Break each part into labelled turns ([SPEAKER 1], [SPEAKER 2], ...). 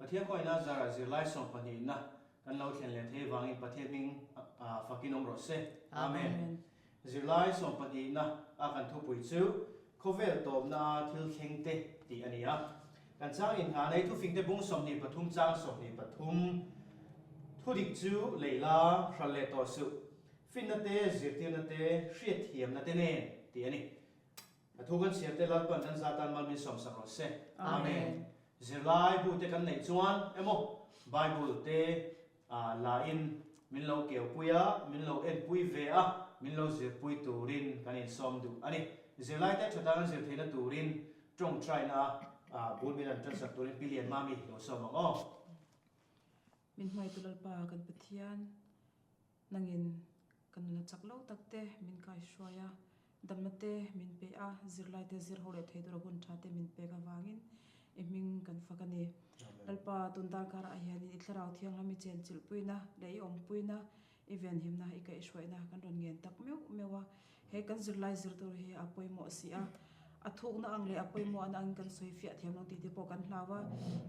[SPEAKER 1] Pathian khawngaihna zarah zirlai sawmpahnihna kan lo thlen leh thei vangin Pathian hming fakin awm rawh se. Amen. Zirlai sawmpahnihna a kan thupui chu Khawvel tawpna a thil thleng te tih a ni a. Kan chang inngah nei thufingte bung 23 chang 23 thudik chu leila hral leh tawh suh. Finna te, zirtirna te, hriatthiamna te nen tih a ni. A thu kan chhiar te Lalpan kan za tan mal min sawmsak rawh se. Amen. Zirlai bu te kan neih chuan emaw Bible te la in min lo keu pui a, min lo en pui ve a, min lo zir pui turin kan insawm duh a ni. Zirlai te tha tan an zir theihna turin tawngtaina a bul min an tansak turin Pi Lian Mami lo sawm ang aw.
[SPEAKER 2] Min hmaitu Lalpa kan Pathian. Nangin ka nuna chak lo tak te min kaihruai a, damna te min pe a, zirlai te zir ho leh thei tura hun tha te min pek avangin i hming kan fak a ni. Lalpa, tun darkarah hianin i thlarau thianghlim i chenchilhpuina leh i awmpuina, i venhimna, i kaihhruaina kan rawn ngen tak meuh meuh a. He kan zirlai zir tur hi a pawimawh si a, a thukna ang leh a pawimawhna angin kan sawi fiah thiam lo tih te pawh kan hlau a.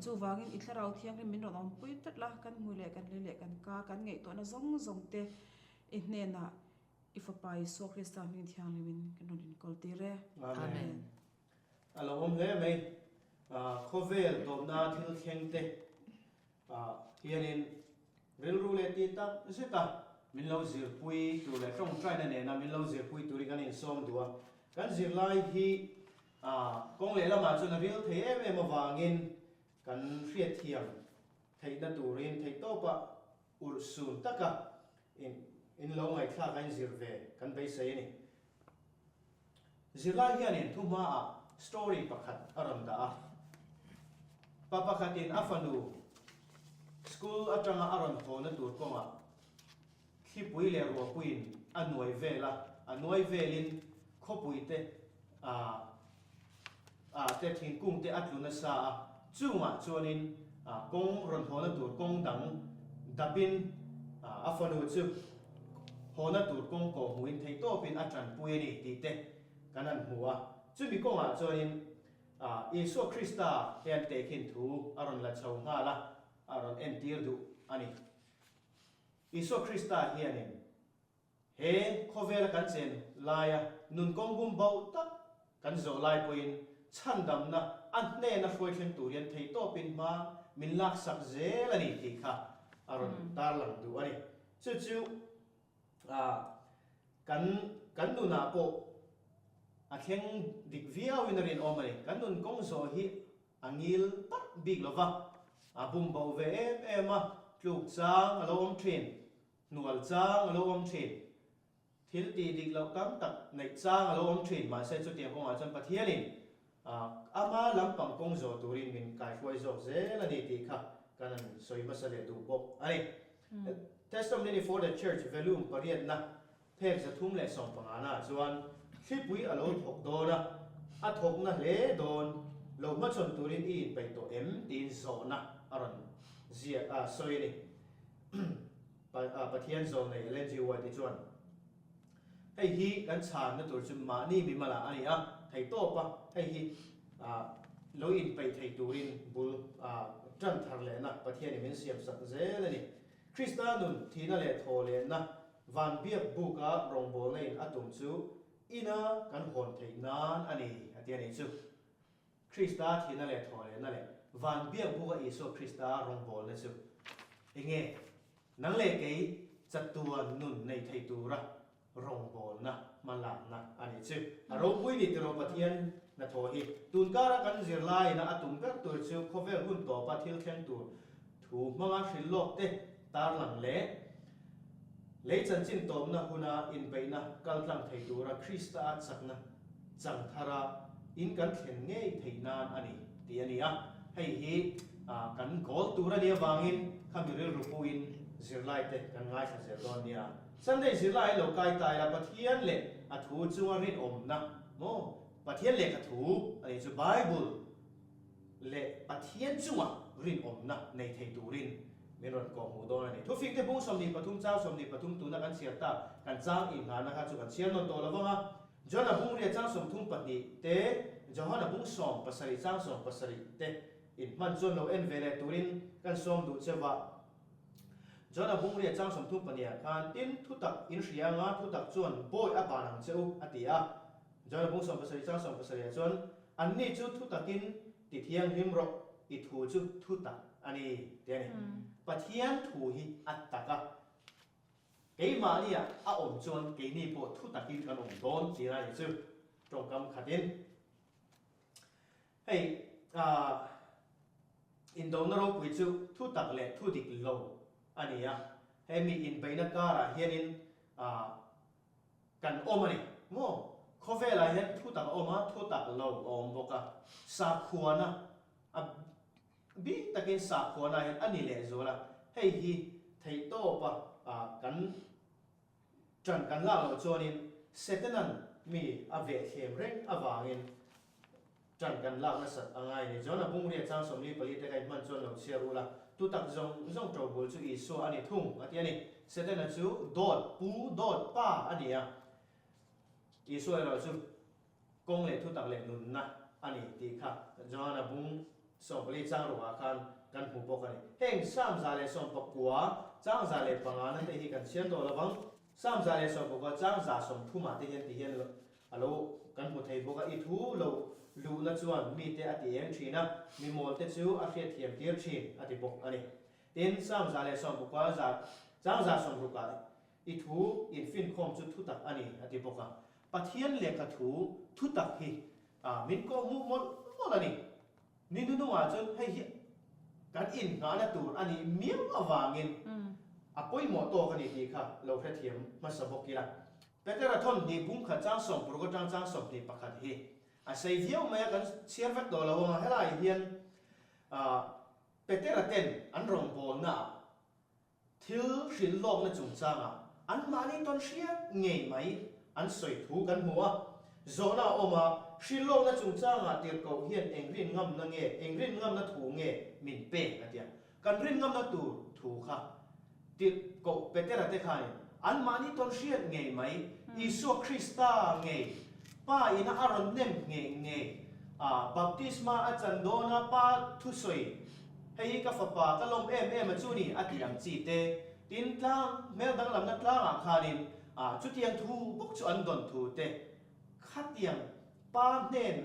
[SPEAKER 2] Chuvangin i thlarau thianghlim min rawn awmpui tlat la, kan hmui leh kan lei leh kan ka, kan ngaihtuahna zawng zawng te i hnenah i Fapa Isua Krista hming thianghlimin kan rawn inkawl tir e.
[SPEAKER 1] Amen. A lo awm hle mai. Khawvel tawpna thil thleng te hianin rilru leh ti tak zet a min lo zirpui tur leh tawngtaina nena min lo zirpui turin kan insawm duh a. Kan zirlai hi kawng lehlamah chuan a ril thei em em avangin kan hriatthiam theihna turin theihtawpa urhsun taka in lo ngaihthlak a inzir ve kan beisei a ni. Zirlai hianin thuhmaah story pakhat a rawn dah a. Pa pakhatin a fanu school atanga a rawn hawna tur kawngah thlipui leh ruahpuiin a nuai vel a, a nuai velin khawpui te ah te thingkung te a tlu nasa a, chungah chuanin kawng rawn hawna tur kawng dang dapin a fanu chu hawna tur kawng kawh hmuhin theihtawpin a tanpui a ni tih te kan han hmu a. Chumi kawngah chuanin Isua Krista hian tehkhin thu a rawn la chho nghal a, a rawn entir duh a ni. Isua Krista hianin He khawvela kan chen laia nun kawng bum bauh tak kan zawh lai pawhin chhandamna a hnena hruai thleng tur hian theihtawpin hma min laksak zel a ni tih kha a rawn tarlang duh a ni. Chu chu kan kan nunah pawh a thleng dik viauin a rinawm a ni. Kan nun kawng zawh hi a ngil parh bik lova, a bum bauh ve em em a, tluk chang a lo awm thin. Hnual chang a lo awm thin. Thil tih dik loh tam tak neih chang a lo awm thin. Mahse chutiang kawngah chuan Pathianin ama lampang kawng zawh turin min kaihruai zawk zel a ni tih kha kan han sawi hmasa leh duh bawk a ni. Testimony for the Church Volume pariatna phek 315 ah chuan thlipui a lo thawk dawn a, a thawkna hle dawn lo hmachhawn turin i inpeih tawh em tiin zawhna a rawn ziak a sawi a ni. Pathian zawng nei Ellen G. White-i chuan, Hei hi kan chhanna tur chu mahni mimalah a ni a, thei tawp a, hei hi lo inpeih thei turin bul tan thar lehna Pathianin min siamsak zel a ni. Krista nun thihna leh thaw lehna van biak buka rawngbawlna in a tum chu ina kan hawn theih nan a ni, a ti a nih chu. Krista thihna leh thawhlehna leh van biak buka Isua Krista rawngbawlna chu enge nang leh kei chatuan nun nei thei tura rawngbawlna hmalakna a nih chu. A ropui ni tiraw Pathian hnathawh hi. Tunkara kan zirlaiina a tum ber tur chu khawvel hun tawpa thil thleng tur thu hmanga hrilh lawk te tarlang leh lei chanchin tawpna huna inbeihna kaltlang thei tura Krista a chakna chang thara in kan thlen ngei theih nan a ni tih a ni a. Hei hi kan goal tur a nih avangin khami rilru puin zirlaite kan ngaithla zel dawn nia. Sunday zirlai lo kai ta ila Pathian leh a thu chunga rinawmna maw? Pathian lehkha thu a nih chu Bible leh Pathian chunga rinawmna nei thei turin min rawn kawhhmuh dawn a ni. Thufingte bung 23 chang 23 tuna kan chhiar tak kan chang inngahna kha chu kan chhiar nawn tawh lo vang a. John-a bung ria chang 32 te, Johana bung 17 chang 17 te. In hman chuan lo en ve leh turin kan sawm duh che va. John-a Bungria chang 32 ah khan tin thutak in hria anga thutak chuan bawi a ban ang che u a ti a. John-a bung 17 chang 17 ah chuan anni chu thutakin ti thianghlim rawh i thu chu thutak a ni ti a ni. Pathian thu hi a tak a, keimahnia a awm chuan keini pawh thutakin kan awm dawn tih a ni chu tawngkam khatin. Hei indona ropui chu thutak leh thudik lo a ni a, hemi inbeihna karah hianin kan awm a ni maw? Khawvelah hian thutak a awm a, thutak lo a awm bawk a, sakhuana a bik takin sakhuana hian a ni lehzual a, hei hi theihtawpa kan Ṭan kan lak loh chuanin Setanan mi a vehthlem reng avangin ṭan kan lak nasat a ngai a ni. John-a bungria chang 44 te ka inhman chuan lo chhiar ula, tu tak zawng zawng ṭobul chu Isua a ni thung a ti a ni. Setana chu dawt pu, dawt pa a ni a, Isua erawh chu Kawng leh thutak leh nunna a ni tih kha Johana bung 14 chang ruhah khan kan hmu bawk a ni. Heng Psalm 119 chang 105 na te hi kan chhiar tawh lovang. Psalm 119 chang 130 ah te hian ti hian a lo kan hmu thei bawk a, I thu lo luhna chuan mite a ti eng thin a, mi mawlte chu a hriatthiam tir thin a ti bawk a ni. Tin, Psalm 119 chang 160 ah I thu infinkhawm chu thutak a ni a ti bawk a. Pathian lehkha thu thutak hi min kawhhmuh mawlh mawlh a ni. Ni hnuhnungah chuan hei hi kan innghahna tur a nih miau avangin a pawimawh tawk a ni tih kha lo hrethiam hmasa bawk ila. Petera thawmhnih bung khat chang 60 atang chang 21 hi a sei viau mai a, kan chhiar vek tawh lo ang a. Helaiah hian Petera ten an rawngbawlnaah Thil hrilh lawkna chungchangah anmahni tawn hriat ngei mai an sawi thu kan hmu a. Zawhna a awm a, hrilh lawkna chungchangah tirhkoh hian eng rin ngamna nge, eng rin ngamna thu nge min pek a tia. Kan rin ngamna tur thu kha tirhkoh Petera te khanin anmahni tawn hriat ngei mai Isua Krista ngei Pa ina a rawn nem ngheh ngei a, baptisma a chan dawna Pa thusawi Hei hi ka fapa, ka lawm em em a chu ni, a ti ang chi te. Tin, tlang, hmel danglamna tlangah khanin chutiang thu bawk chu an dawn thu te. Khatiang Pa hnen,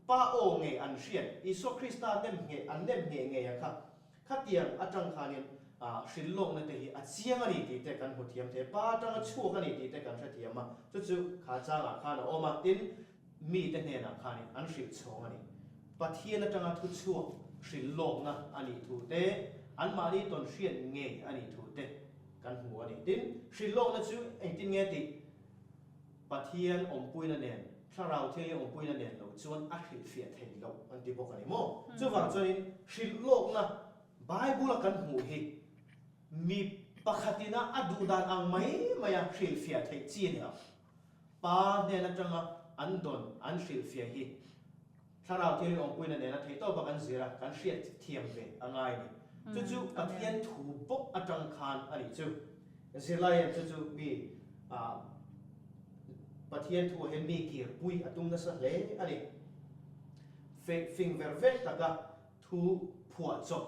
[SPEAKER 1] Pa aw ngei an hriat, Isua Krista nem ngheh, an nem ngheh ngei a kha. Khatiang atang khanin hrilhlawkna te hi a chiang a ni tih te kan hmu thiam thei. Pa atanga chhuak a ni tih te kan hrethiam a, chu chu kha changah khan a awm a. Tin, mite hnenah khanin an hrilh chhawng a ni. Pathian atanga thu chhuak hrilh lawkna a nih thu te, anmahni tawn hriat ngei a nih thu te kan hmu a ni. Tin, hrilh lawkna chu engtin nge tih Pathian awmpuina nen, Thlarau Thianghlim awmpuina nen lo chuan a hrilhfiah thei loh an ti bawk a ni maw? Chuvang chuanin hrilh lawkna Bible-a kan hmuh hi mi pakhatina a duh dan ang mai maia hrilhfiah theih chi a ni lo. Pa hnen atanga an dawn an hrilhfiah hi Thlarau Thianghlim awmpuina nena theihtawpa kan zir a, kan hriat thiam ve a ngai a ni. Chu chu Pathian thu bawk atang khan a nih chu. Zirlai hian chu chu mi Pathian thu ah hian mi kirpui a tum nasa hle a ni. Fing ver vek taka thu phuahchawp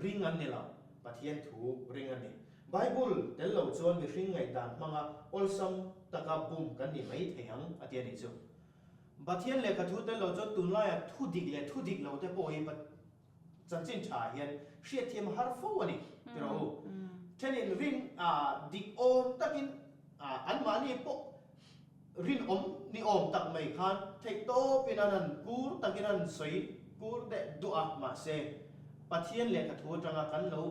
[SPEAKER 1] ring an ni lo, Pathian thu ring an ni. Bible tel lo chuan mihring ngaihdan hmanga awlsam taka bum kan ni mai thei ang a ti a nih chu. Pathian lehkha thu tel lo chuan tunlaia thu dik leh thu dik lo te pawh hi chanchin tha hian hriatthiam a har fo a ni ti rawh u. Thenin rin dik awm takin anmahni pawh rinawm ni awm tak mai khan theihtawpin an han kur takin an sawi kur deh duah a, mahse Pathian lehkha thu atanga kan lo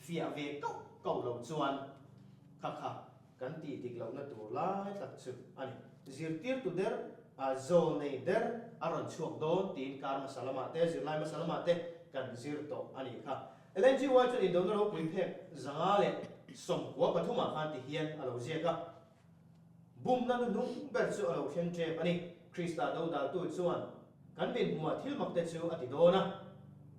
[SPEAKER 1] fiah ve kauh kauh loh chuan kha kha kan tih dik lohna tur lai tak chu a ni. Zirtirtu der, zawl nei der a rawn chhuak dawn tiin kar hmasa lamah te, zirlai hmasa lamah te kan zir tawh a nih kha. LNGY chuan indona ropui phek 193 ah khan ti hian a lo ziak a. Bumna hnuhnung ber chu a lo thleng tep a ni. Krista dodaltu chuan kan mithmuah thil mak te chu a ti dawn a.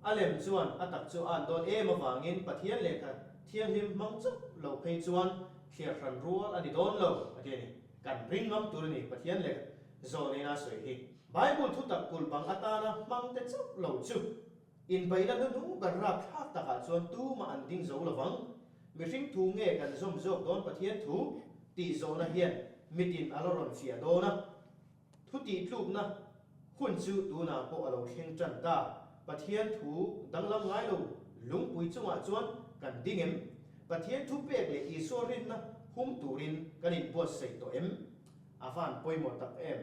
[SPEAKER 1] A lem chuan a tak chu a an dawn em avangin Pathian lehkha thianghlim hmang chauh lo phei chuan thliar hran rual a ni dawn lo, a ti a ni. Kan ring ngam tur a ni Pathian lehkha zawh nena sawi hi. Bible thutak kulh bang atana hmang te chauh lo chu. Inbeihna hnuhnung ber rapthlak takah chuan tumah an ding zo lovang. Mihring thu nge kan zawm zawk dawn Pathian thu tih zawhna hian mitin a la rawn fiah dawn a. Thu tihtlukna hun chu tunah pawh a lo thleng tan ta. Pathian thu danglam ngai lo lungpui chungah chuan kan ding em? Pathian thu pek leh Isua rinna hum turin kan inbuatsaih tawh em? A van pawimawh tak em?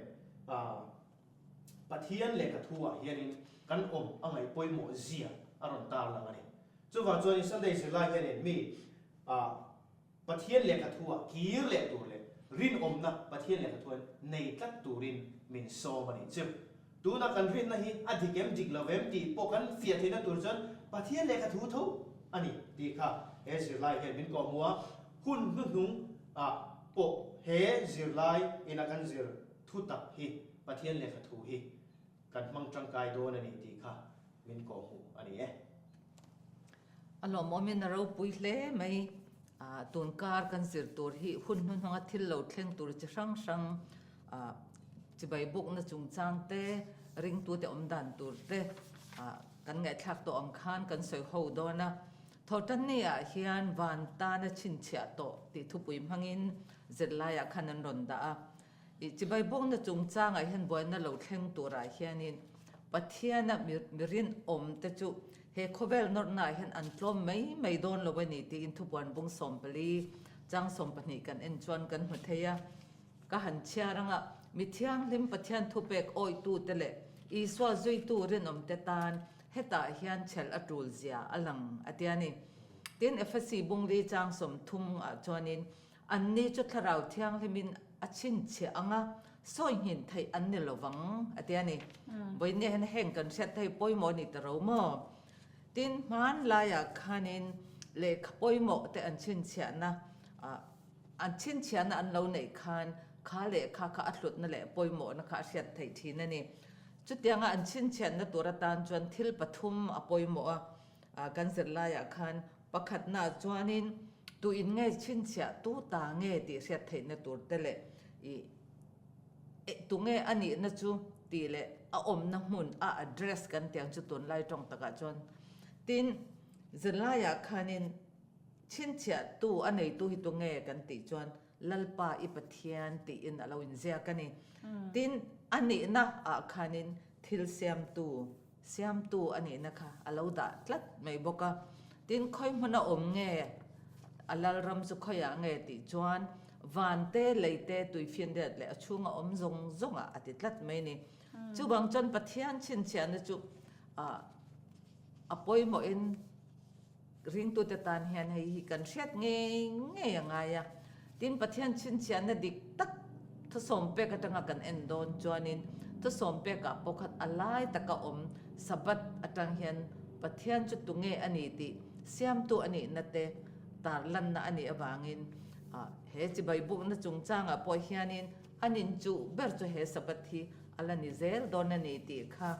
[SPEAKER 1] Pathian lehkha thu-ah hianin kan awm a ngaih pawimawh zia a rawn tarlang a ni. Chuvang chuanin Sunday zirlai hianin mi Pathian lehkha thu-ah kir leh tur leh rinawmna Pathian lehkha thu-ah nei tlat turin min sawm a nih chu. Tuna kan rinna hi a dik em dik lo em tih pawh kan fiah theihna tur chuan Pathian lehkha thu tho a ni tih kha he zirlai hian min kawhhmu a, hun hnuhnung ah pawh he zirlai ina kan zir Thu tak hi Pathian lehkha thu hi kan hmang tangkai dawn a ni tih kha min kawhhmuh a ni e.
[SPEAKER 3] A lawmawmin a ropui hle mai. Tun kar kan zir tur hi hun hnuhnunga thil lo thleng tur chi hrang hrang chibai bukna chungchang te, ringtute awm dan tur te kan ngaihthlak tawh ang khan kan sawi ho dawn a. Thawhtanni ah hian van tana chhinchhiah tawh tih thupui hmangin zirlaiah khan an rawn dah a. I chibai bawkna chungchangah hian buaina lo thleng turah hianin Pathiana mi rinawm te chu he khawvel nawrhnaah hian an tlawm mai mai dawn lo a ni tiin thupuan bung 14 chang 12 kan en chuan kan hmu thei a. Ka han chhiar anga mi thianghlim Pathian thupek awihtute leh Isua zuitu rinawmte tan hetah hian chhelh a tul zia a lang a tia ni. Tin, Efesi bung li chang 30 ah chuanin Anni chu Thlarau Thianghlimin a chhinchhiah ang a, sawi nghin theih an ni lo vang, a ti a ni. Vawiin hian heng kan hriat te hi pawimawh a ni ta ro maw? Tin, hmanlaiah khanin lehkha pawimawh te an chhinchhiahna, an chhinchhiahna an lo neih khan kha lehkha kha a hlutna leh pawimawhna kha a hriat theih thin a ni. Chutianga an chhinchhiahna tur atan chuan thil pathum a pawimawh a, kan zirlaiah khan Pakhatnaah chuanin tuin nge chhinchhiah tu ta nge tih hriat theihna tur te leh i tunge a nihna chu tih leh a awmna hmun a address kan tih ang chu tunlai tawng takah chuan tin zirlaiah khanin chhinchhiah tu a neitu hi tunge kan tih chuan Lalpa i Pathian tiin a lo inziak a ni. Tin, a nihna ah khanin thil siamtu, siamtu a nihna kha a lo dah tlat mai bawk a. Tin, khawi hmuna awm nge a Lalram chu khawiah nge tih chuan van te, lei te, tuifinriat leh a chhunga awm zawng zawngah a ti tlat mai a ni. Chuvang chuan Pathian chhinchhiahna chu a pawimawhin, Ringtute tan hian hei hi kan hriat ngei ngei a ngai a. Tin, Pathian chhinchhiahna dik tak thusawm pek atanga kan en dawn chuanin thusawm pekah pawh khat a lai taka awm Sabbath atang hian Pathian chu tunge a ni tih siamtu a nihna te tarlanna a nih avangin he chibai bukna chungchangah pawh hianin an inchuh ber chu he Sabbath hi a la ni zel dawn a ni tih kha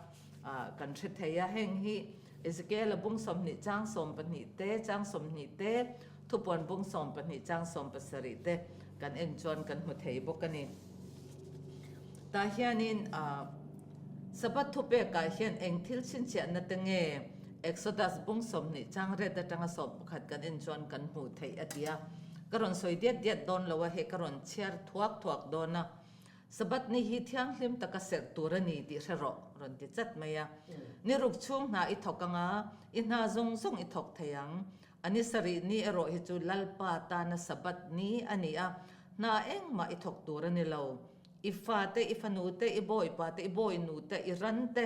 [SPEAKER 3] kan hre thei a. Heng hi Ezekiel-a bung 20 chang 12 te, chang 20 te, thupuan bung 12 chang 17 te kan en chuan kan hmu thei bawk a ni. Tah hianin Sabbath thupekah hian eng thil chhinchhiahna te nge Exodus bung 20 chang ret atanga 11 kan en chuan kan hmuh theih a ti a. Ka rawn sawi diat diat dawn lo a, hei ka rawn chhiar thuak thuak dawn a. Sabbath ni hi thianghlim taka serh tur a ni tih hre rawh, rawn ti chat mai a. Ni ruk chhung hna i thawk anga, i hna zawng zawng i thawk thei ang. A ni sarih ni erawh hi chu Lalpa tana Sabbath ni a ni a, hna engmah i thawk tur a ni lo. I fate, i fanute, i bawipate, i bawinute, i rante,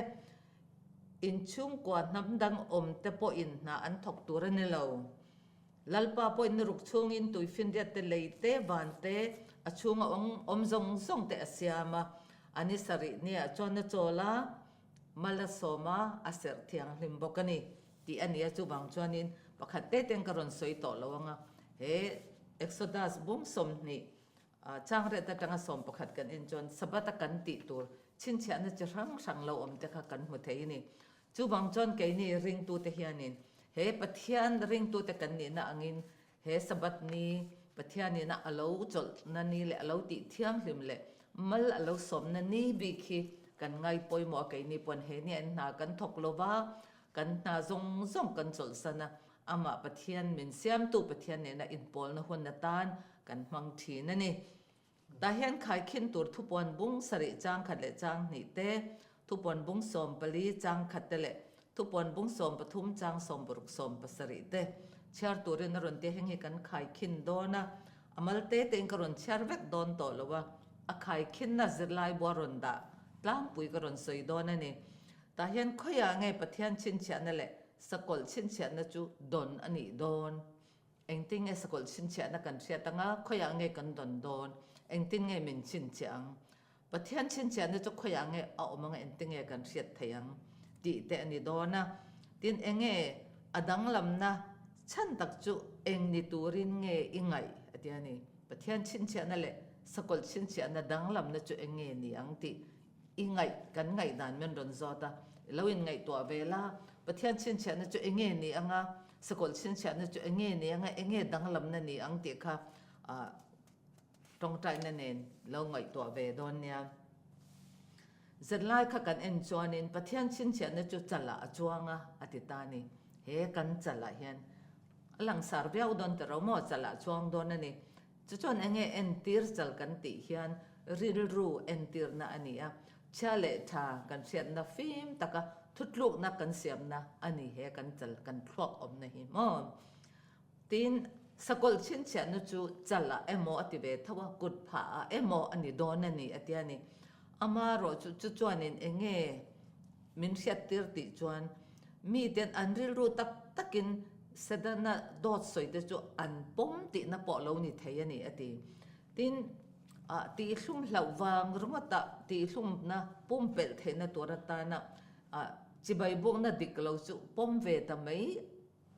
[SPEAKER 3] inchhungkua hnam dang awmte pawhin hna an thawk tur a ni lo. Lalpa pawhin ni ruk chhungin tuifinriat te, lei te, van te, a chhunga awm zawng zawng te a siam a. A ni sarih niah chuan a chawl a, mal a sawm a, a serh thianghlim bawk a ni tih a ni a. Chuvang chuanin pakhat te ten ka rawn sawi tawh lo ang a, he Exodus bung 20 changriat atanga 11 kan en chuan Sabbath a kan tih tur chhinchhiahna chi hrang hrang lo awm te kha kan hmu thei a ni. Chuvang chuan keini ringtute hianin he Pathian ringtute kan nihna angin he Sabbath ni Pathianina a lo chawlhna ni leh a lo tih thianghlim leh mal a lo sawmna ni bik hi kan ngai pawimawh a, keini pawn he nia in hna kan thawk lo va. Kan hna zawng zawng kan chawlhsan a, amah Pathian min siamtu Pathian nena inpawlna hun atan kan hmang thin a ni. Tah hian khaikhin tur thupuan bung sarih chang khat leh chang hnih te, thupuan bung 14 chang khat te leh thupuan bung 13 chang 16 17 te chhiar turin a rawn tia heng hi kan khaikhin dawn a, a mal te tein ka rawn chhiar vek dawn tawh lo a, a khaikhinna zirlai bua rawn dah tlangpui ka rawn sawi dawn a ni. Tah hian khawiah nge Pathian chhinchhiahna leh sakawlh chhinchhiahna chu dawn a nih dawn? Engtin nge sakawlh chhinchhiahna kan hriat anga khawiah nge kan dawn dawn? Engtin nge min chhinchhiah ang? Pathian chhinchhiahna chu khawiah nge a awm anga engtin nge kan hriat theih ang? tih te a ni dawn a. Tin, enge a danglamna chhan tak chu eng ni turin nge i ngaih? a ti a ni. Pathian chhinchhiahna leh sakawlh chhinchhiahna danglamna chu eng nge ni ang tih I ngaih, kan ngaihdan min rawn zawt a, i lo inngaihtuah ve la, Pathian chhinchhiahna chu enge ni anga, sakawlh chhinchhiahna chu enge ni anga, enge danglamna ni ang tih kha tawngtaina nen lo ngaihtuah ve dawn nia. Zanlai kha kan en chuanin Pathian chhinchhiahna chu chalah a chuang a, a ti ta a ni. He kan chalah hian a langsar viau dawn ta ro maw, chalah a chuang dawn a ni. Chu chuan enge entir chal kan tih hian rilru entirna a ni a, chhia leh tha kan hriatna fim taka thutlukna kan siamna a ni he kan chal kan thluak awmna hi maw? Tin, sakawlh chhinchhiahna chu chalah emaw a ti ve tho a, kut phahah emaw a ni dawn a ni a tia ni. Amaherawhchu chu chuanin enge min hriattir tih chuan miten an rilru tak takin Setana dawt sawi te chu an pawm tihna pawh lo ni thei a ni a ti. Tin, tihhlum hlauh vang ringawta tihhlumna pumpelh theihna tur atana chibai bukna dik lo chu pawm ve ta mai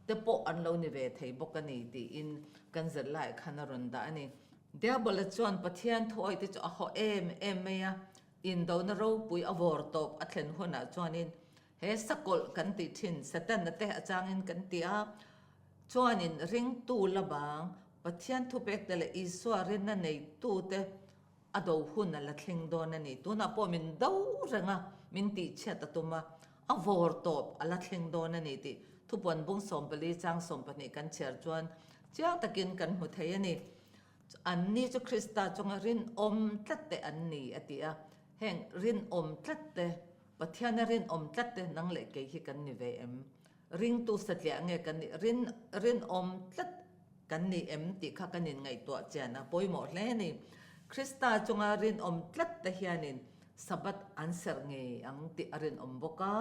[SPEAKER 3] te pawh an lo ni ve thei bawk a ni tiin kan zirlaiah khan a rawn dah a ni. Diabola chuan Pathian thuawih te chu a haw em em mai a, indona ropui a vawr tawp a thlen hunah chuanin he sakawlh kan tih thin Setana te a changin kan ti a, chuanin ringtu la bang Pathian thupek te leh Isua rinna neitu te A do hun a la thleng dawn a ni. Tunah pawh min do reng a, min tihchhiat a tum a, a vawr tawp a la thleng dawn a ni tih thupuan bung 14 chang 12 kan chhiar chuan chiang takin kan hmu thei a ni. Anni chu Krista chunga rinawm tlat te an ni a ti a, heng rinawm tlat te, Pathiana rinawm tlat te nang leh kei hi kan ni ve em? Ringtu satliah nge kan nih? Rin, rinawm tlat kan ni em tih kha kan inngaihtuah chian a pawimawh hle a ni. Krista chunga rinawm tlat te hianin Sabbath an serh ngei ang tih a rinawm bawk a.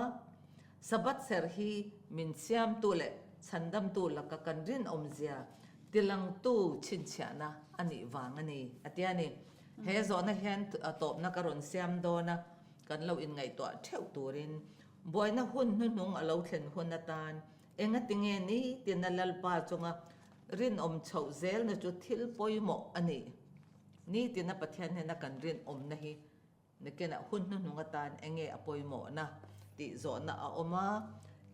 [SPEAKER 3] Sabbath serh hi min siamtu leh chhandamtu laka kan rinawmzia tilangtu chhinchhiahna a nih vang a ni, a ti a ni. He zawhna hian tawpna ka rawn siam dawn a, kan lo inngaihtuah theuh turin Buaina hun hnuhnung a lo thlen hun atan engatinge ni tina Lalpa chunga rinawm chhoh zelna chu thil pawimawh a ni. Nitina Pathian hnena kan rinawmna hi nakinah hun hnuhnung atan enge a pawimawhna tih zawhna a awm a,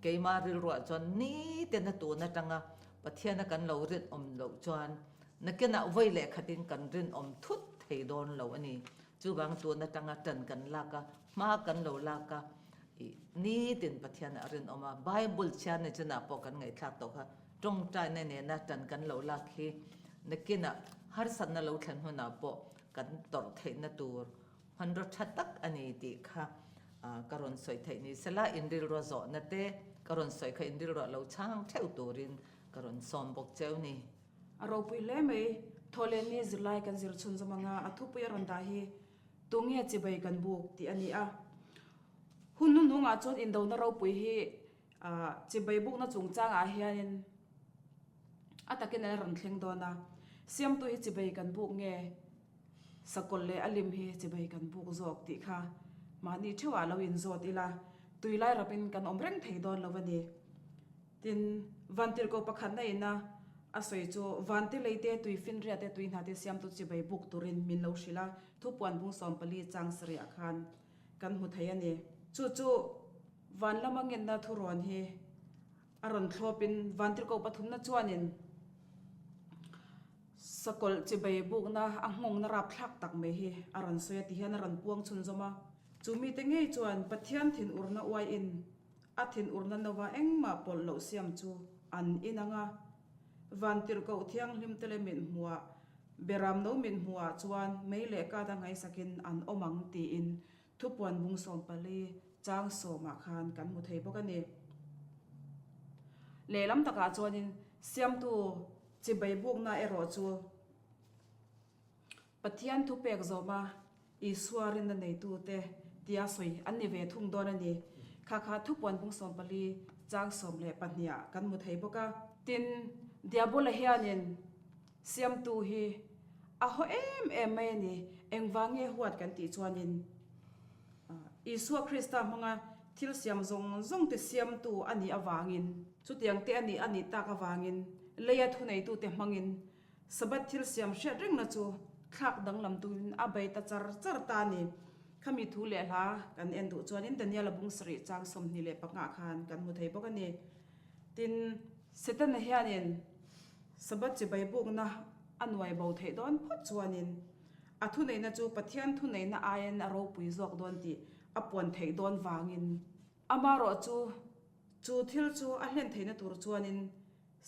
[SPEAKER 3] keima rilruah chuan nitina tun atanga Pathiana kan lo rinawm loh chuan nakinah vawi leh khatin kan rinawm thut thei dawn lo a ni. Chuvang tun atanga tan kan lak a, hma kan lo lak a, ih nitin Pathian a rinawm a, Bible chhiar ni chinah pawh kan ngaihthlak tawh kha tawngtaina nena tan kan lo lak hi nakinah harsatna lo thlen hunah pawh kan tawrh theihna tur hmanraw tha tak a ni tih kha ka rawn sawi theih ni sela inrilruah zawhna te ka rawn sawi kha inrilruah lo chhang theuh turin ka rawn sawm bawk cheu ni.
[SPEAKER 2] A ropui hle mai. Thawhlenni zirlai kan zir chhunzawm anga a thupui a rawn dah hi tunge chibai kan buk tih a ni a. Hun hnuhnungah chuan indona ropui hi chibai bukna chungchangah hianin a takin a rawn thleng dawn a. Siamtu hi chibai kan buk nge sakawlh leh a lim hi chibai kan buk zawk tih kha mahni theuhah lo inzawt ila tuilai rapin kan awm reng thei dawn lo a ni. Tin, vantirhkoh pakhatna ina a sawi chu, Vante leite, tuifinriat te, tui hnate siamtu chibai buk turin min lo hrilh a, thupuan bung 14 chang sarihah khan kan hmu thei a ni. Chu chu van lama ngenna thurawn hi a rawn thlawpin vantirhkoh pathumna chuanin sakawlh chibai bukna a nghawngna rapthlak tak mai hi a rawn sawi a ti hian a rawn puang chhunzawm a. Chu mite ngei chuan Pathian thinurna uaiin. A thinurna nova engmah pawlh loh siam chu an in ang a. Vantirhkoh thianghlimte leh mithmuhah, Beramno mithmuhah chuan mei leh kata ngaihsakin an awm ang tiin thupuan bung 14 chang sawmah khan kan hmu thei bawk a ni. Lehlam takah chuanin siamtu chibai bukna erawh chu Pathian thupek zawma Isua rinna neitute tia sawi an ni ve thung dawn a ni. Kha kha thupuan bung 14 chang 12 ah kan hmu thei bawk a. Tin, Diabola hianin siamtu hi a haw em em mai a ni. Engvang nge huat kan tih chuanin Isua Krista hmanga thil siam zawng zawng te siamtu a nih avangin, chutiang te a nih a nih tak avangin leia thuneitute hmangin Sabbath thil siam hriat rengna chu thlak danglam turin a bei ta char char ta a ni. Khami thu leh hla kan en duh chuanin Daniel-a bung sarih chang 25 khan kan hmu thei bawk a ni. Tin, Setana hianin Sabbath chibai bukna a nuai bo theih dawn phawt chuanin a thuneihna chu Pathian thuneihna aiin a ropui zawk dawn tih a puan theih dawn vangin amarawh chu chu thil chu a hlen theihna tur chuanin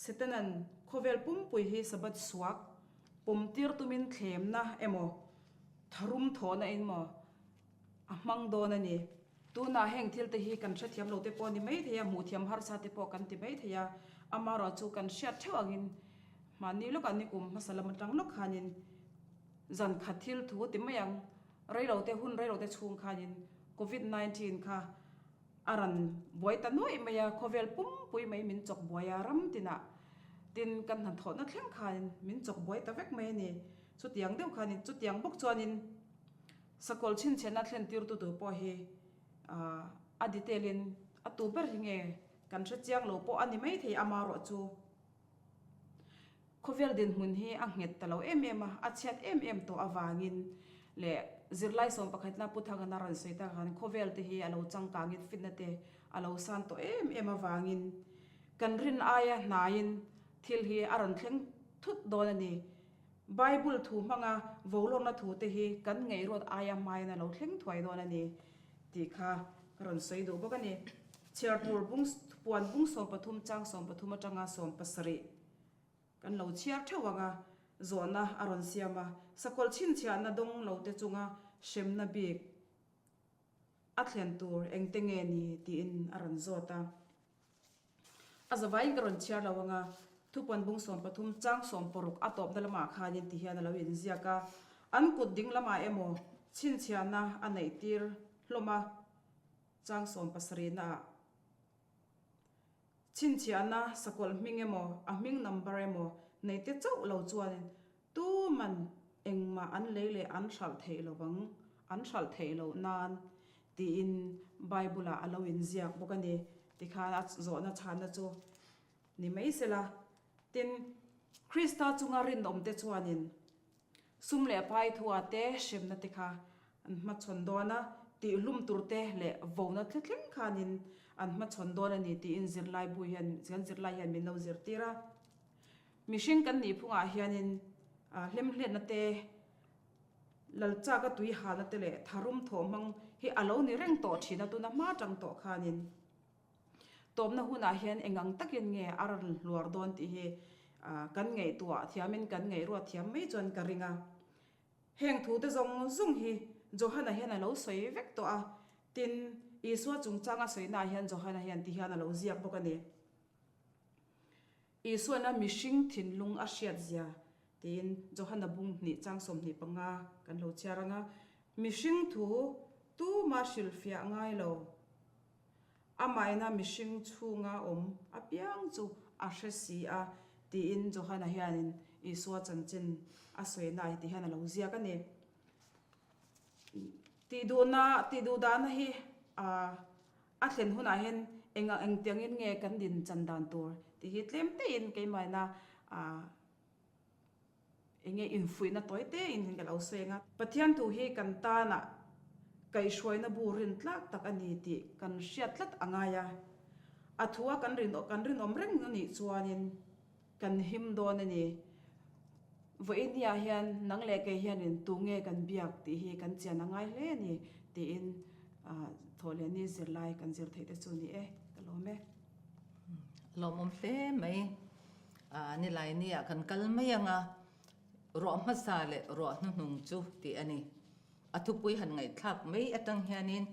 [SPEAKER 2] Setanan khawvel pumpui hi Sabbath suak pawm tir tumin thlemna emaw tharum thawhna in maw a hmang dawn a ni. Tunah heng thil te hi kan hrethiam lo te pawh a ni mai thei a, hmuh thiam harsa te pawh kan ti mai thei a, amarawh chu kan hriat theuh angin mahni lawkah ni kum hmasa lam atang lawk khanin zan khat thil thu ti mai ang, reilote hun reilote chhung khanin Covid 19 kha A rawn buai ta nuaih mai a, khawvel pumpui mai min chawk buai a, ram tinah tin kan hnathawhna thleng khanin min chawk buai ta vek mai a ni. Chutiang deuh khanin, chutiang bawk chuanin sakawlh chhinchhiahna thlen tirtu tur pawh hi a detail in a tu ber hi nge kan hre chiang lo pawh a ni maithei amarawh chu. Khawvel dinhmun hi a nghet ta lo em em a, a chhiat em em tawh avangin leh zirlai sawm pakhatna Pu Thangana rawn sawi tak khan khawvel te hi a lo changkangin fitna te a lo san tawh em em avangin kan rin aia hnaiin thil hi a rawn thleng thut dawn a ni. Bible thu hmanga volawkna thu te hi kan ngaihruat aia hmain a lo thleng thuai dawn a ni tih kha ka rawn sawi duh bawk a ni. Chhiar tur bung puan bung 13 chang 13 atanga 17 kan lo chhiar theuh ang a, zawhna a rawn siam a, sakawlh chhinchhiahna dawng lo te chunga hremna bik a thlen tur engte nge ni tiin a rawn zawt a. A zavaiin ka rawn chhiar lo ang a, thupuan bung 13 chang 16 a tawpna lamah khanin ti hian a lo inziak a, an kut ding lamah emaw chhinchhiahna a neih tir hlawm a, chang 70 naah chhinchhiahna sakawlh hming emaw a hming number emaw nei te chauh lo chuanin tuman engmah an lei leh an hralh theih lo vang, an hralh theih loh nan tiin Bible ah a lo inziak bawk a ni. Tikhan a zawhna chhanna chu ni mai sela. Tin, Krista chunga rinawmte chuanin Sum leh pai thua te hremna te kha an hmachhawn dawn a, tihhlum tur te leh vona thlithleng khanin an hmachhawn dawn a ni tiin zirlai bu hian kan zirlai hian min lo zirtir a. Mihring kan nih phungah hianin hlemhletna te, lalchaka tui halna te leh tharum thawh hmang hi a lo ni reng tawh thin a, tuna hma tang tawh khanin. Tawpna hunah hian eng ang takin nge a rawn hluar dawn tih hi kan ngaihtuah thiamin kan ngaihruat thiam mai chuan ka ring a. Heng thute zawng zawng hi Johana hian a lo sawi vek tawh a, tin, Isua chungchanga sawinaah hian Johana hian ti hian a lo ziak bawk a ni. Isuana mihring thinlung a hriat zia tiin Johana bung hnih chang 25 kan lo chhiar ang a, mihring thu tuma hrilhfiah ngai lo. Amahina mihring chhunga awm apiang chu a hre si a tiin Johana hianin Isua chanchin a sawina hi ti hian a lo ziak a ni. Tihduhna, tihduhdahna hi a thlen hunah hian enga engtiangin nge kan din chan dan tur tih hi tlem tein keimahina Eng nge infuihna tawi te in ka lo sawi ang a. Pathian thu hi kan tanah kaihhruaina bu rin tlak tak a ni tih kan hriat tlat a ngai a. A thua kan rin kan rinawm reng a nih chuanin kan him dawn a ni. Vawiiniah hian nang leh kei hianin tu nge kan biak tih hi kan chian a ngai hle a ni tiin thawhlehni zirlai kan zir theih te chu ni e ka lawm. lawm e.
[SPEAKER 3] Lawmawm hle mai. Nilai nia kan kal mai anga ruah hmasa leh ruah hnuhnung chu tih a ni. A thupui han ngaihthlak mai atang hianin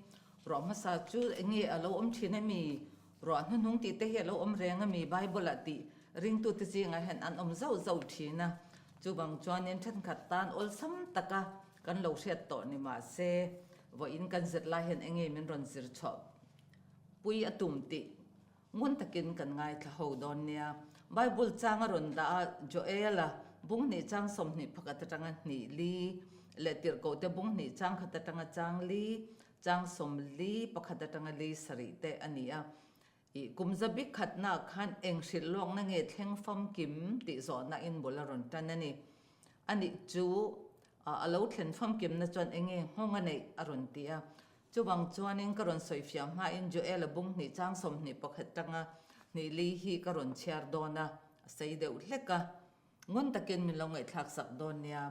[SPEAKER 3] ruah hmasa chu enge a lo awm thin ami, ruah hnuhnung tih te hi a lo awm reng ami Bible ah tih ringtute zingah hian an awm zauh zauh thin a. Chuvang chuanin thenkhat tan awlsam taka kan lo hriat tawh ni mahse vawiin kan zir lai hian enge min rawn zir chhuah pui a tum tih Ngun takin kan ngaithla ho dawn nia. Bible chang a rawn dah a, Joel-a bung hnih chang 20 pakhat atanga hnih li leh Tirhkohte bung hnih chang khat atanga chang li, chang 41 atanga li sarih te a ni a. Ih, kum zabi khatnaah khan eng hrilh lawkna nge thleng famkim tih zawhna in bul a rawn tan a ni. Anih chu a lo thlen famkimna chuan enge nghawng a neih a rawn ti a. Chuvang chuanin ka rawn sawifiah hmain Joel-a bung hnih chang 21 tanga hnih li hi ka rawn chhiar dawn a, a sei deuh hlek a. Ngun takin min lo ngaihthlak sak dawn nia.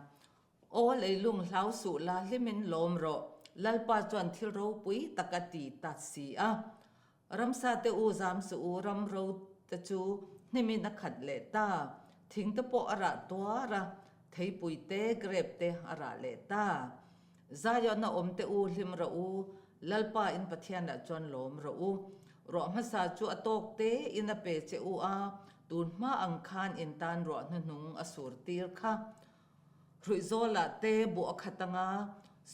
[SPEAKER 3] Aw leilung hlau suh la hlimin lawm rawh, Lalpa chuan thil ropui tak a ti ta si a. Ramsa te u zam suh u, ram ro te chu hnimin a khat leh ta, thing te pawh a rah tuar a, theipui te, grape te a rah leh ta. Zion a awm te u hlim rawh u, Lalpa in Pathianah chuan lawm rawh u. Ruah hmasa chu a tawk te in a pe che u a, tun hma ang khan in tan ruah hnuhnung a sur tir kha. Hruihzawlah te buh a khat anga,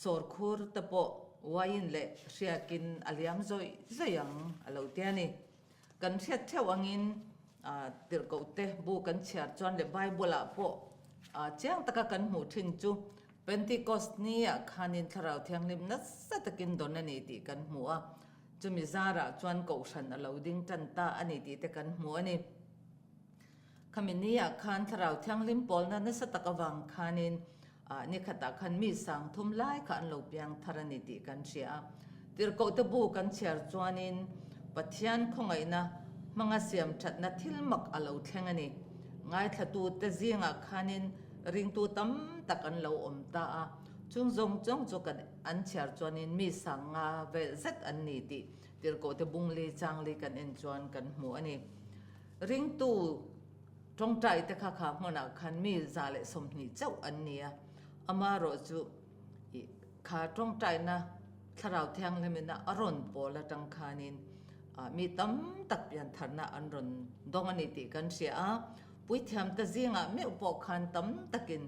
[SPEAKER 3] sawrkhur te pawh uaiin leh hriakin a liam zawih zawih ang a lo ti a ni. Kan hriat theuh angin tirhkoh te bu kan chhiar chuan leh Bible-ah pawh chiang taka kan hmuh thin chu Pentecost ni-ah khanin Thlarau Thianghlim nasa takin dawn a ni tih kan hmu a, chumi zarah chuan Kohhran a lo ding tan ta a ni tih te kan hmu a ni. Khami ni-ah khan Thlarau Thianghlim pawlna nasa tak avang khanin nikhatah khan mi sang thum lai kha an lo piang thar a ni tih kan hria a. Tirhkohte bu kan chhiar chuanin Pathian khawngaihna hmanga siam thatna thil mak a lo thleng a ni. Ngaithlatute zingah khanin ringtu tam tak an lo awm ta a, chung zawng zawng chu kan an chhiar chuanin mi sang nga vel zet an ni tih Tirhkohte bung li chang li kan en chuan kan hmu a ni. Ringtu tawngtai te kha kha hmunah khan mi 120 chauh an ni a, amaherawh chu ih kha tawngtaina Thlarau Thianghlimina a rawn pawl atang khanin mi tam tak piantharna an rawn dawng a ni tih kan hria a, puithiamte zingah meuh pawh khan tam takin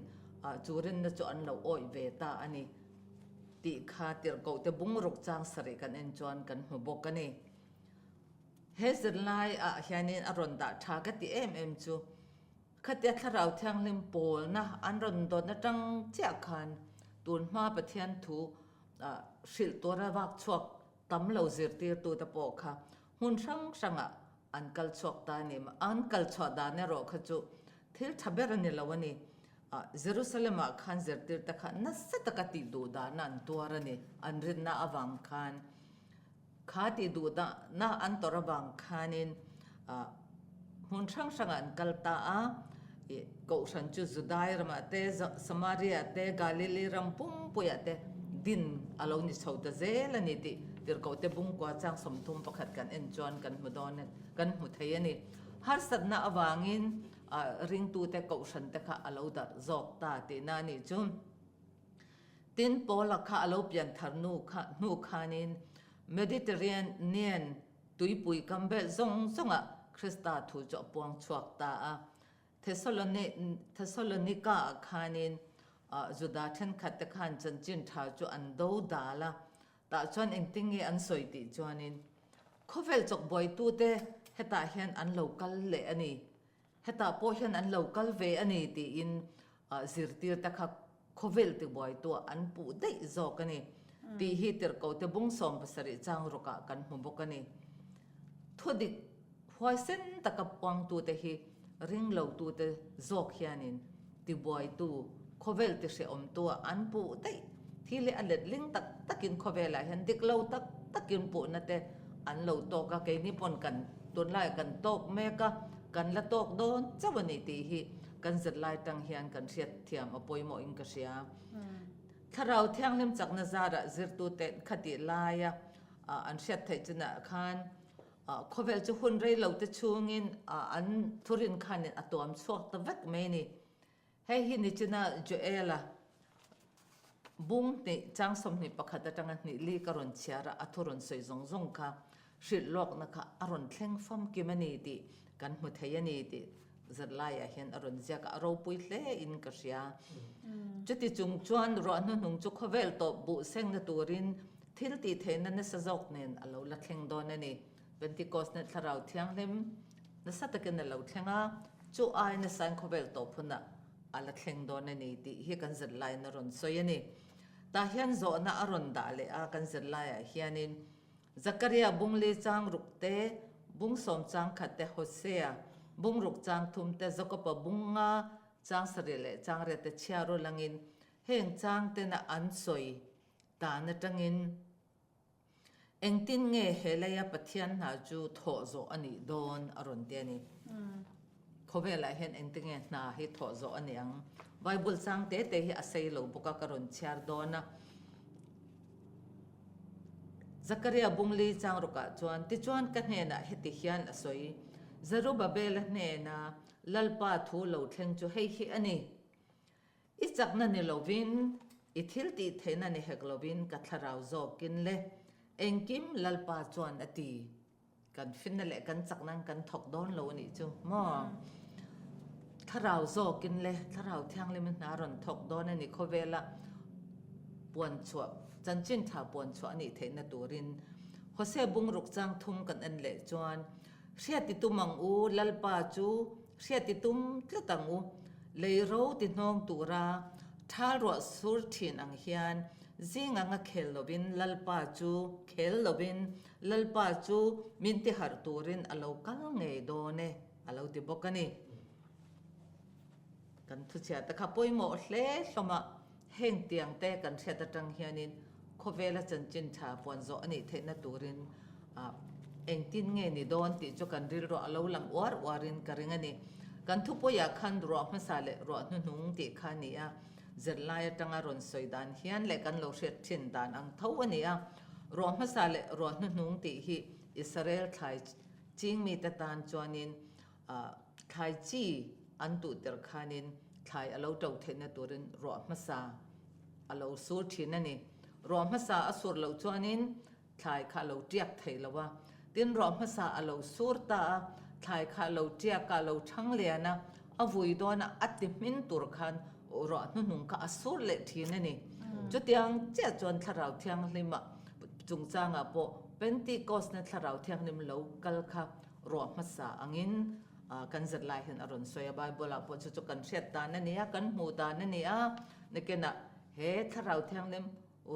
[SPEAKER 3] chu rinna chu an lo awih ve ta a ni tih kha tirhkohte bungruk chang sarih kan en chuan kan hmu bawk a ni. He zirlai ah hianin a rawn dah tha ka ti em em chu khatia Thlarau Thianghlim pawlna an rawn dawn atang chiah khan tun hma Pathian thu hrilh tura vak chhuak tam lo zirtirtute pawh kha hmun hrang hrangah an kal chhuak ta a ni. An kal chhuah dan erawh kha chu thil tha ber a ni lo a ni. Jerusalem-ah khan zirtirte kha nasa taka tih duh dahna an tuar a ni, an rinna avang khan. Kha tih duh dahna an tawrh avang khanin hmun hrang hrangah an kal ta a, Kohhran chu Judai ramah te, Samaria te, Galili ram pumpuiah te din a lo ni chho ta zel a ni tih Tirhkohte bungkua chang 31 kan en chuan kan hmu dawn kan hmu thei a ni. Harsatna avangin ringtute Kohhran te kha a lo darh zawk ta tihna a nih chu. Tin, Paula kha a lo pian thar nu kha hnu khanin Mediterranean tuipui kam vel zawng zawngah Krista thu chu a puang chhuak ta a. Thessalonica-ah khanin Juda thenkhat te khan chanchin tha chu an do dal a, tah chuan engtin nge an sawi tih chuanin khawvel chawkbuaitute hetah hian an lo kal leh a ni. Hetah pawh hian an lo kal ve a ni tiin zirtirte kha khawvel tibuaituah an puh daih zawk a ni tih hi Tirhkohte bung 70 chang rawkah kan hmu bawk a ni. Thudik huaisen taka puangtute hi ringlotute zawk hianin tibuaitu khawvel tihrehawmtuah an puh daih. Thil hi a letling tak takin khawvelah hian dik lo tak takin puhna te an lo tawk a, keini pawn kan tunlaiah kan tawk mek a, kan la tawk dawn chauh a ni tih hi kan zirlai tang hian kan hriat thiam a pawimawhin ka hria. Thlarau Thianghlim chakna zarah zirtute khatih laia an hriat theih chinah khan. Khawvel chu hun rei lo te chhungin an thurin khanin a tuam chhuak ta vek mai a ni. Hei hi nichina Joela bung hnih chang 21 atanga hnih li ka rawn chhiar a, a thu rawn sawi zawng zawng kha hrilh lawkna kha a rawn thleng famkim a ni tih kan hmu thei a ni tih zirlaiah hian a rawn ziak a, a ropui hle in ka hria. Chuti chung chuan ruah hnuhnung chu khawvel tawp buh sengna turin thil tih theihna nasa zawk nen a lo la thleng dawn a ni. Pentecost nen Thlarau Thianghlim nasa takin a lo thleng a, chu ai nasain khawvel tawp hunah a la thleng dawn a ni tih hi kan zirlaiin a rawn sawi a ni. Tah hian zawhna a rawn dah leh a, kan zirlaiah hianin Zakaria bung li chang ruk te, bung sawm chang khat te, Hosea bung ruk chang thum te, Jakoba bung nga chang sarih leh chang riat te chhiar ru langin heng chang tena an sawi dan atangin Engtin nge he leia Pathian hna chu thawh zawh a nih dawn a rawn ti a ni. Khawvelah hian engtin nge hna hi thawh zawh a nih ang? Bible chang te te hi a sei lo bawk a, ka rawn chhiar dawn a. Zakaria bungli chang rawkah chuan, Tichuan ka hnenah heti hian a sawi, Zerubabela hnena Lalpa thu lo thleng chu hei hi a ni. I chakna ni lovin, i thil tih theihna ni hek lovin ka thlarau zawkin le, engkim Lalpa chuan a ti. Kan finna leh kan chakna kan thawk dawn lo a nih chu maw? Thlarau zawkin le, Thlarau Thianghlim hna rawn thawk dawn a ni khawvela puan chhuah, chanchin tha puan chhuah a nih theihna turin. Hosea bungruk chang thum kan en leh chuan, Hriat i tum ang u, Lalpa chu Hriat i tum tlat ang u. Lei ro ti hnawng tura thal ruah sur thin ang hian zing anga khel lovin Lalpa chu khel lovin Lalpa chu min ti harh turin a lo kal ngei dawn e a lo ti bawk a ni. Kan thuchhiah te kha pawimawh hle hlawm a. Heng tiang te kan hriat atang hianin khawvela chanchin tha puan zawh a nih theihna turin engtin nge ni dawn tih chu kan rilruah a lo lang uar uarin ka ring a ni. Kan thupuiah khan ruah hmasa leh ruah hnuhnung tih kha a ni a, zirlai atanga rawn sawi dan hian leh kan lo hriat thin dan ang tho a ni a. Ruah hmasa leh ruah hnuhnung tih hi Israel thlai ching mite tan chuanin Thlai chi an tuh tir khanin thlai a lo to theihna turin ruah hmasa a lo sur thin a ni. Ruah hmasa a sur loh chuanin thlai kha a lo tiak thei lo a. Tin, ruah hmasa a lo sur ta a, thlai kha a lo tiak a, a lo thang lian a, a vui dawn a, a ti hmin tur khan ruah hnuhnung kha a sur leh thin a ni. Chutiang chiah chuan Thlarau Thianghlima chungchangah pawh Pentecost-na Thlarau Thianghlim lo kal kha Ruah hmasa angin kan zirlai hian a rawn sawi a, Bible ah pawh chu chu kan hriat dan a ni a, kan hmuh dan a ni a, nakinah he Thlarau Thianghlim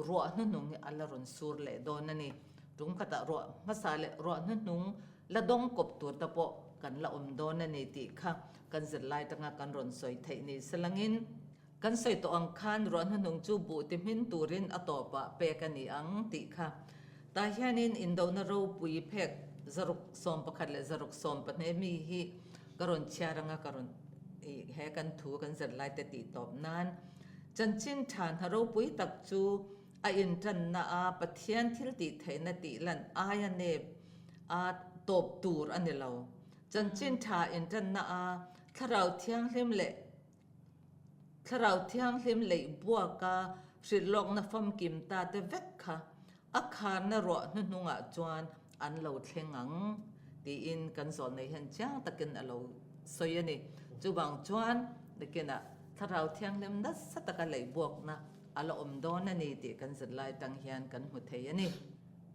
[SPEAKER 3] ruah hnuhnung hi a la rawn sur leh dawn a ni. Tum khatah ruah hmasa leh ruah hnuhnung la dawng kawp tur te pawh kan la awm dawn a ni tih kha kan zirlai tanga kan rawn sawi theih ni selangin, Kan sawi tawh ang khan ruah hnuhnung chu buh ti hmin turin a tawpah pek a ni ang tih kha. Tah hianin indona ropui phek 111 leh 112 mi hi ka rawn chhiar anga ka rawn i he kan thu kan zir lai te tih tawp nan chanchin tha hna ropui tak chu a intanna a Pathian thil tih theihna tih lan aia nep a tawp tur a ni lo. Chanchin tha intanna a Thlarau Thianghlim leh Thlarau Thianghlim leih buaka hrilhlawkna famkim ta te vek kha a kharna ruah hnuhnungah chuan an lo thleng ang tiin kan zawlnei hian chiang takin a lo sawi a ni. Chuvang chuan nakinah Thlarau Thianghlim nasa taka leih buakna a la awm dawn a ni tih kan zirlai atang hian kan hmu thei a ni.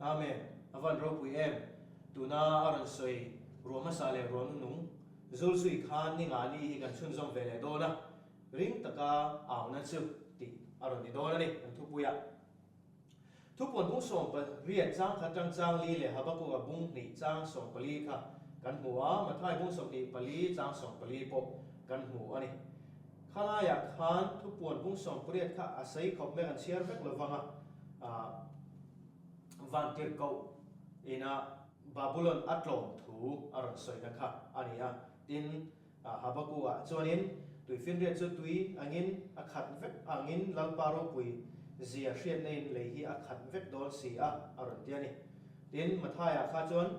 [SPEAKER 1] Amen. A van ropui em? Tuna a rawn sawi ruah hmasa leh ruah hnuhnung Zulzui khan ni nga ni hi kan chhunzawm ve leh dawn a, ring taka auna chu tih a rawn ni dawn a ni kan thupuiah. Thupuan bung 18 chang khat tang chang li leh Habakuka bung hnih chang 14 kha kan hmu a, Mathai bung 24 chang 14 pawh kan hmu a ni. Khalaiah khan thupuan bung 18 kha a sei khawp mai kan chhiar vek lo vang a, vantirhkoh ina Babulon a tlawm thu a rawn sawina kha a ni a. Tin, Habakkuk-ah chuanin tuifinriat chu tui angin a khat vek angin Lalpa ropui zia hriatna in lei hi a khat vek dawn si a, a rawn ti a ni. Tin, Matthai-ah kha chuan.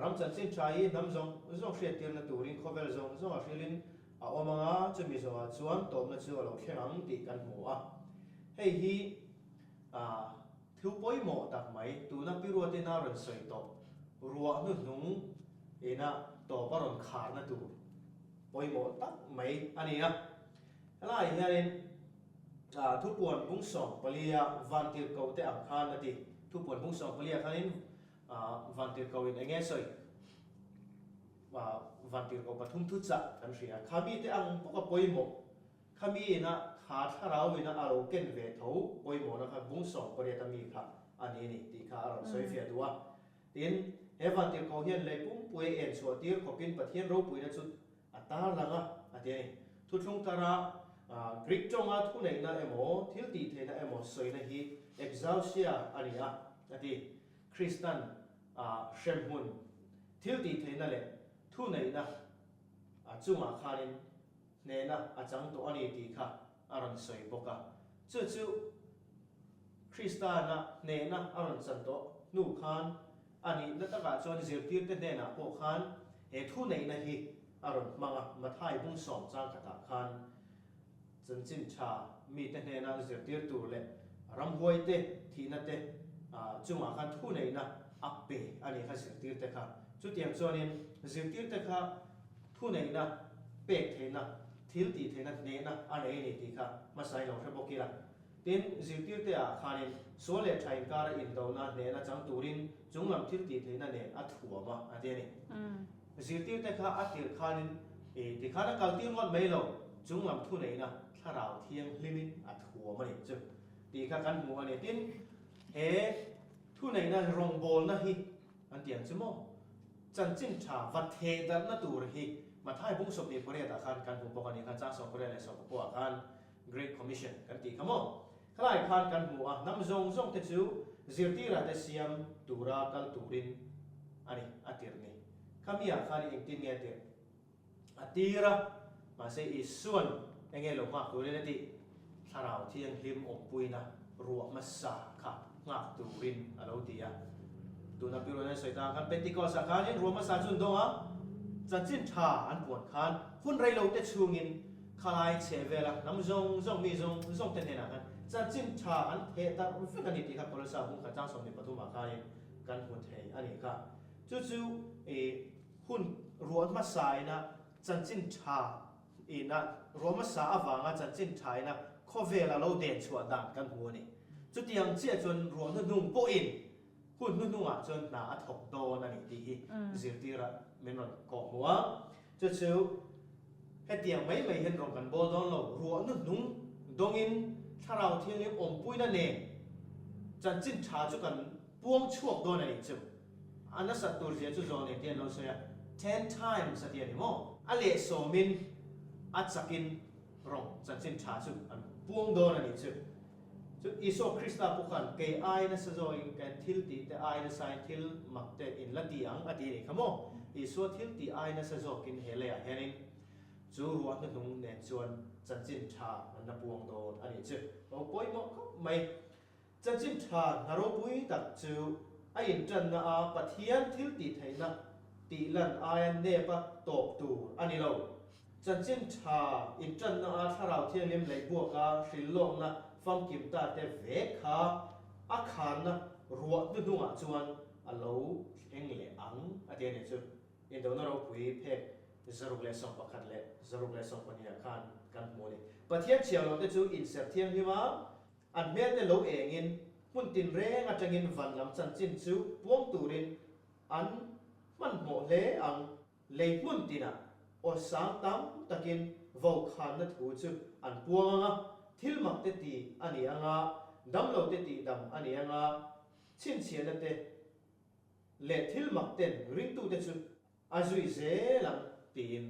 [SPEAKER 1] Ram chanchin tha hi hnam zawng zawng hriattirna turin khawvel zawng zawng a hrilhin a awm ang a, chumi zawhah chuan tawpna chu a lo thleng ang tih kan hmu a. Hei hi thu pawimawh tak mai, tuna Pi Ruatin a rawn sawi tawh, ruah hnuhnung ina tawp a rawn kharna tur pawimawh tak mai a ni a. Helaiah hianin thupuan bung 14-a vantirhkohte ang khan a ti. Thupuan bung 14-ah khanin Vantirhkohin eng nge sawi? Vantirhkoh pathum thuchah kan hria. Kha mite ang bawka pawimawh, kha miina kha thlarau ina a lo ken ve tho pawimawhna kha bung 18 a mi kha a ni a ni tih kha a rawn sawi fiah duh a. Tin, he vantirhkoh hian lei pumpui a en chhuah tir khawpin Pathian ropuina chu a tarlang a, a ti a ni. Thuthlung thara Greek tawnga thuneihna emaw, thil tihtheihna emaw sawina hi exousia a ni a, a ti. Kristan hremhmun thil tihtheihna leh thuneihna chungah khanin hnehna a chang tawh a ni tih kha a rawn sawi bawk a. Chu chu Kristana hnehna a rawn chan tawh hnu khan a nihna takah chuan zirtirte hnenah pawh khan he thuneihna hi a rawn hmang a, Mathai bung sawm chang khatah khan Chanchin tha mite hnena zirtir tur leh ramhuaite thihna te chungah khan thuneihna a pe a nih kha zirtirte kha. Chutiang chuanin zirtirte kha thuneihna pek theihna, thil tih theihna hnehna a nei a ni tih kha hmasain lo hre bawk ila. Tin, zirtirte ah khanin sual leh tha inkara indona hnehna chang turin chunglam thil tih theihna nen a thuam a, a ti a ni. Zirtirte kha a tirh khanin i tikhan a kaltir ngawt mai lo, chunglam thuneihna thlarau thianghlimin a thuam a nih chu tih kha kan hmu a ni. Tin, he thuneihna rawngbawlna hi an ti ang chu maw? Chanchin tha va theh darhna tur hi Mathai bung 28 ah khan kan hmu bawk a ni kha, chang 18 leh 19 ah khan Great Commission kan tih kha maw? Khalai khan kan hmu a, hnam zawng zawng te chu zirtira te siam tura kal turin a ni, a tirh ni. Khami ah khan engtin nge a tirh? A tir a, mahse Isuan enge lo nghak turin a tih? Thlarau Thianghlim awmpuina ruah hmasa kha nghak turin a lo ti a. Tuna Pi Ruain an sawi ta ang khan Pentecost ah khanin ruah hmasa chu an dawng a, chanchin tha an puan khan hun rei lo te chhungin Khalai chheh vela hnam zawng zawng mi zawng zawng te hnenah khan chanchin tha an theh darh vek a ni tih kha Kolosa bung khat chang 23 ah khanin kan hmu thei a nih kha. Chu chu i hun ruah hmasa ina chanchin tha ina ruah hmasa avanga chanchin tha ina khawvel a lo den chhuah dan kan hmu a ni. Chutiang chiah chuan ruah hnuhnung pawhin Hun hnuhnungah chuan hna a thawk dawn a ni tih hi zirtirah min rawn kawh hmu a. Chu chu hetiang mai mai hian rawn kan bawl dawn lo. Ruah hnuhnung dawngin Thlarau Thianghlim awmpuina nen chanchin tha chu kan puang chhuak dawn a nih chu. A nasat tur zia chu zawn eng tian lo sawi a, ten times a ti a ni maw? A lehsawmin a chakin rawng chanchin tha chu an puang dawn a nih chu. Chu Isua Krista pawh khan kei ai nasa zawngin kan thil tih te ai nasain thil mak te in la ti ang a ti a nih kha maw? Isua thil tih ai nasa zawkin he leiah hianin chu ruah hnuhnung nen chuan chanchin tha an la puang dawn a nih chu. Ho pawimawh khawp mai. Chanchin tha hna ropui tak chu a intanna a Pathian thil tih theihna tih lan aia nep a tawp tur a ni lo. Chanchin tha intanna a Thlarau Thianghlim lei buaka hrilhlawkna famkim ta te vek kha a kharna ruah hnuhnungah chuan a lo thleng leh ang a ti a ni chu. Indona ropui phek 111 leh 112 ah khan kan hmu a ni. Pathian chhiahhlawh te chu inserh thianghlim a, An hmelte lo engin hmun tinreng atangin van lam chanchin chu puang turin an hmanhmawh hle ang. Lei hmun tinah aw sang tam takin vokhanna thu chu an puang ang a, thil mak te ti a ni ang a, damlo te tihdam a ni ang a, chhinchhiahna te leh thil mak ten ringtute chu a zui zel ang tiin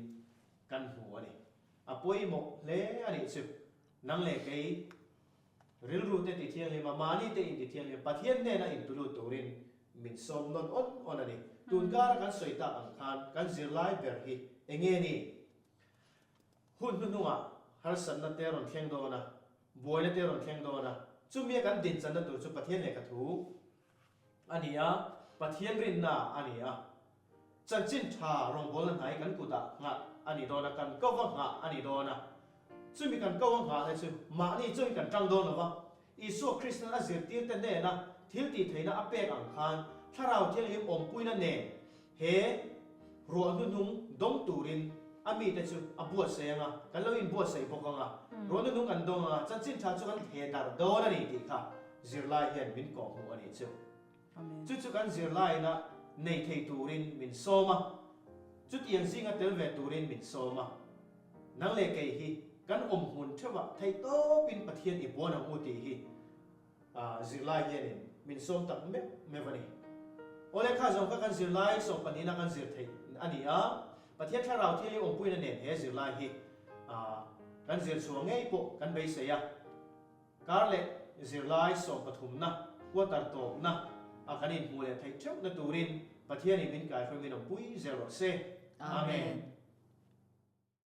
[SPEAKER 1] kan hmu a ni. A pawimawh hle a nih chu. Nang leh kei, rilru te ti thianghlim a, mahni te inti thianghlim, Pathian hnena intulut turin min sawm nawn awn awn a ni. Tun kara kan sawi tak ang khan kan zirlai ber hi enge ni? Hun hnuhnungah harsatna te rawn thleng dawn a, buaina te rawn thleng dawn a, chumia kan dinchanna tur chu Pathian lehkha thu a ni a, Pathian rinna a ni a. Chanchin tha rawngbawlna hnai kan kutah nghah a ni dawn a, kan kova nghah a ni dawn a. Chumi kan kova nghahna chu mahni chungin kan tang dawn lo va, Isua Krista'n a zirtirte hnena thil tihtheihna a pek ang khan Thlarau Thianghlim awmpuina nen he ruah hnuhnung dawng turin a mite chu a buatsaih ang a, kan lo inbuatsaih bawk ang a, ruah hnuhnung kan dawng ang a, chanchin tha chu kan theh darh dawn a ni tih kha zirlai hian min kawhhmuh a nih chu. Chu chu kan zirlaina nei thei turin min sawm a, chutiang zinga tel ve turin min sawm a. Nang leh kei hi kan awm hmun theuhah theihtawpin Pathian i buan ang u tih hi zirlai hianin min sawm tak meuh meuh a ni. Awle kha zawng kha kan zirlai sawmpahnihna kan zir theih a ni a, Pathian thlarau thil hi awmpuina nen he zirlai hi kan zir chhuah ngei pawh kan beisei a. Kar leh zirlai sawmpathumna, quarter tawpna a kan inhmuh leh theih theuhna turin Pathianin min kaihruai min awmpui zel rawh se. Amen.